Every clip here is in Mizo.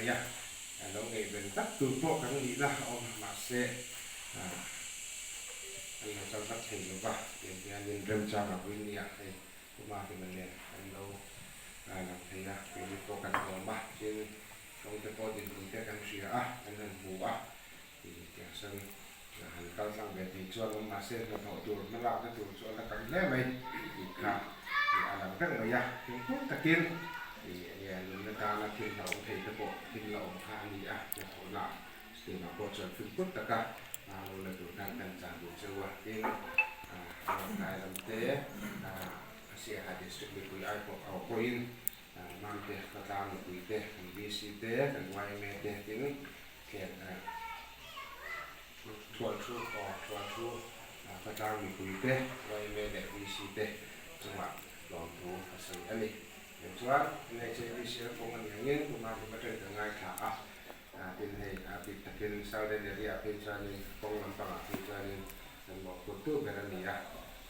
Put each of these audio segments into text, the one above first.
mai a, lo ngaihven tak tur pawh kan nihna a awm mahse kan lo kal vat thei lo va, tiang hianin remchang a vui nia hei Puma te nen kan lo lang thei a, keini pawh kan lawm a, tin kawng te pawh dinhmun te kan hria a, kan han hmu a. Tiang sawn han kal tlang ve thei chuan awm mahse hnathawh tur hmalakna tur chu a la tam hle mai tih kha a lang reng mai a. Fimkhur takin enge nunna tana thil hla awm thei te pawh thil la awm kha a ni a, hnathawhna chutiangah pawh chuan fimkhur taka hma lo la tur khan kan chah duh cheu a. Tin, a rawn lam te a Siaha District mipui ai pawh au pawhin Mamte khawtlang mipui te, kan VC te, kan yma te tin Thual thu aw thual thu khawtlang mipui te, yma leh VC te chungah lawmthu a sawi a ni. Chuan NHAVCL kawng a ni angin tuma hlim atang ka ngaithla a, tin hei a bik takin Southern area ah phei chuanin kawng lampangah phei chuanin kan mawhphurtu ber a ni a,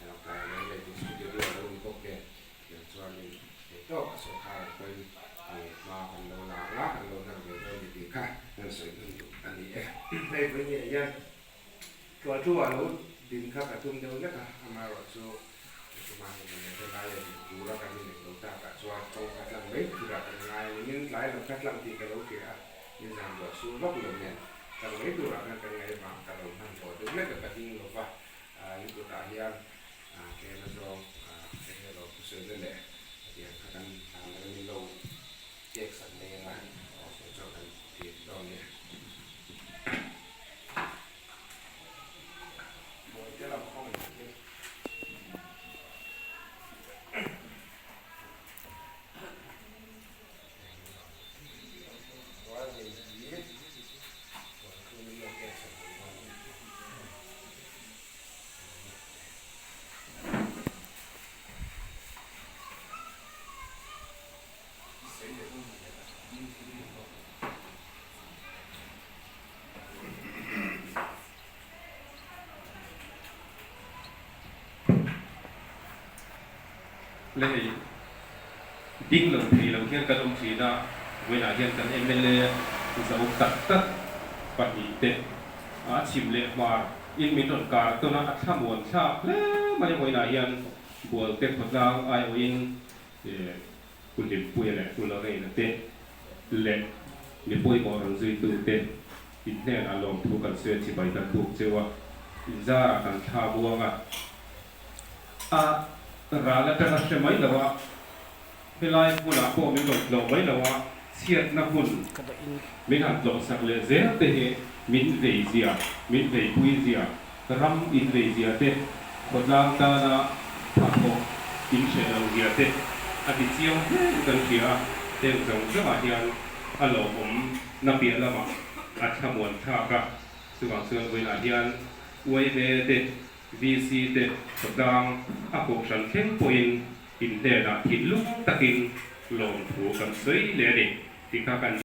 Lawngtlai Leng leh District area lo ni bawk nen. Tiang chuanin theih tawk a sawrkar ang pawhin hma kan lo la ang a, kan lo hnar ve dawn ni tih kha kan sawi hman duh a ni e. Hei vawiin hian Tualtu ah lo din kha ka tum deuh hlek a, amaherawh chu tuma hei leh helaia din tura kan ineng lo takah chuan kawng kha tlang mai turah kan ngai a ningin tlai lam kha tlang tih ka lo hria a, nizan ruah sur vak lo nen tlang mai turah khan kan ngaih vang ka lo hman tawh deuh hlek a, ka ding lo va, in kutah hian Tlem azawng eng nge lo thusawi leh hetiang kha kan hlan lo min lo pek sak mai anga aw chuan kan ti dawn nia. Bawihte lam khaw ngaih takin. Rual nei hi min lo pek sak mai dawn nia. Le hei ding lo thei lo hian kan awm thin a, vawiinah hian kan mla zo tak tak pahnihte a chhim leh hmar in min rawn kar tawn a, a thlamuan thlak hle mai. Vawiinah hian Bualte khawtlang aiawhin Pu Hlimpuia leh Pu Lorraine-a te leh mi pawimawh rawn zuitute in hnenah lawmthu kan sawi a, chibai kan buk cheu a, inzarah kan thla buang a, a ral atanga hre mai lo a, helai hmunah pawh min rawn tlawh mai lo a, chhiatna hmun min han tlawhsak leh zel te hi min vei zia, min veipui zia, ram in vei zia te, khawtlang tana thathawh in hreh lo zia te a ti chiang hle in kan hria a, heng zawng zawngah hian a lawmawm na piah lamah a thlamuan thlak a, chuvang chuan vawiinah hian yma te, VC te khawtlang a kohhran thleng pawhin in hnenah thinlung takin lawmthu kan sawi leh a ni tih kha kan.